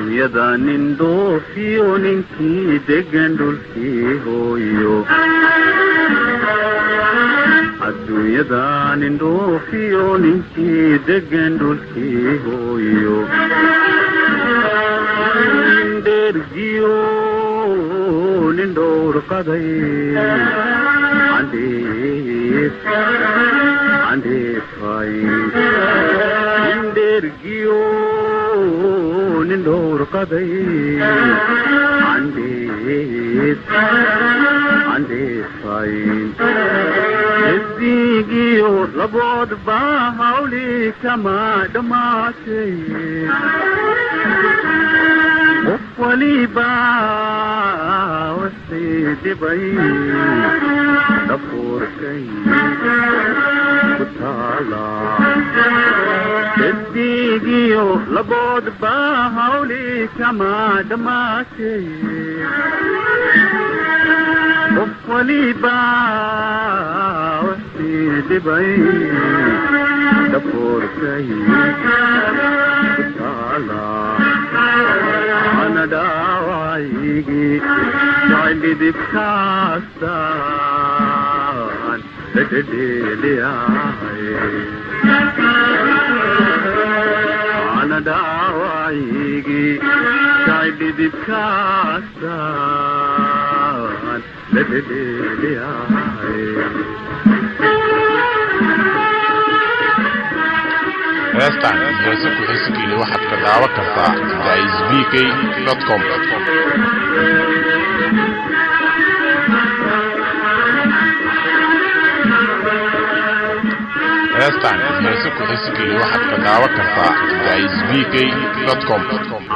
Adduunyada nin dhoofiyo ninkii degan dhulkii hooyo, adduunyada nin dhoofiyo ninkii degan dhulkii hooyo, nin dheergiyo nin dhowr qaday candheef candheefay, nin dheergiyo nin dhowr qaday candheef candheefay, hesigiyo laboodba hawli kama dhammaatay, qof waliba wixii dhibay dhafuurkay ku taala. Hesigiyo laboodba hawli kama dhammaatay, qof waliba wixii dhibay dhafuurkay ku taala. Ana dhaawaygi jacylidibkaasaan dhedhedheeliyaay, ana dhaawaygi jacylidibkaasaan dhedhedheeliyaay. Heestan heese ku xiisigeli waxaad ka daawan kartaa daisbk com. Heestan heese ku xiisigeli waxaad ka daawan kartaa daisbk com.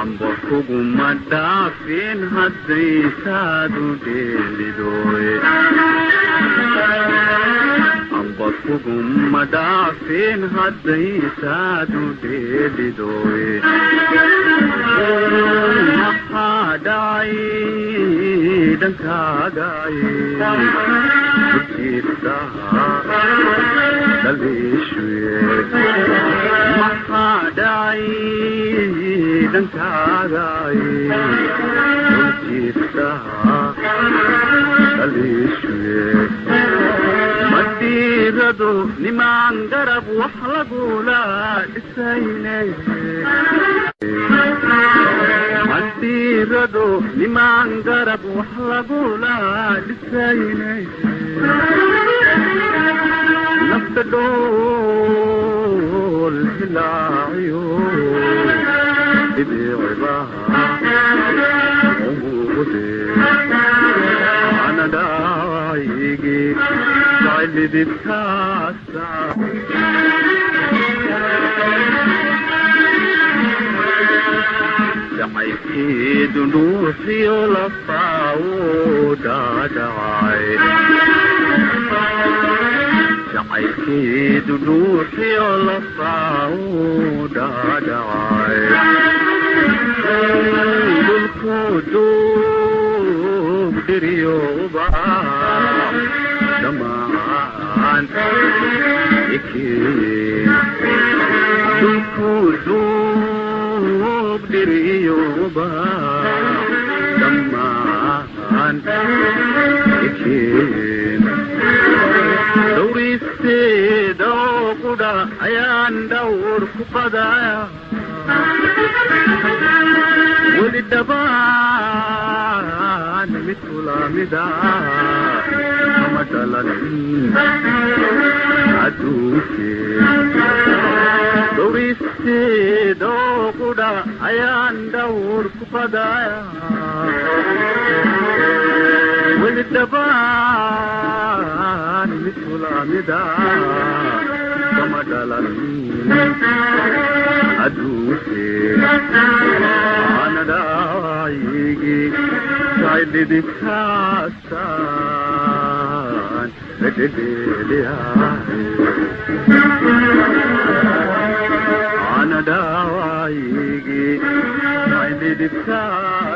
Amba kuguma dhaafin hadday saadu dheelidooye, amba kuguma dhaafin hadday saadu dheelidooye, maxaa dhacay dhankaagaay ujiirta dhaliishuye? Maxaa dhacay dhankaagaay ujiirta dhaliishuye? Madhiiradu nimaan garab wax lagula dhisayne, madhiiradu nimaan garab wax lagula dhisayne, nafta dhool hilaaciyo dhibicibaha umuuqde, ana dhaayigi jacylidibkaasa jacaylkeedu dhuuxiyo lafaa dhaadhacay, jacaylkeedu dhuuxiyo lafaa dhaadhacay, dhulku duug dhiriyo ubax dhammaan ekeeye, dhulku duug dhiriyo ubax dhammaan ekeen, dhowristeeda oo qudha ayaan dhawr ku qadaya, weli dhabaan mid kulamida kama dhalan adduunkee, dhowristeeda oo qudha ayaan dhawr ku qadaya, weli dhabaan mid kulamida kama dhalan adduunkee, ana dhaayigi jacylidibkaasaan dhedhedheeliyaay, ana dhaawayigi jacylidibkaasaan.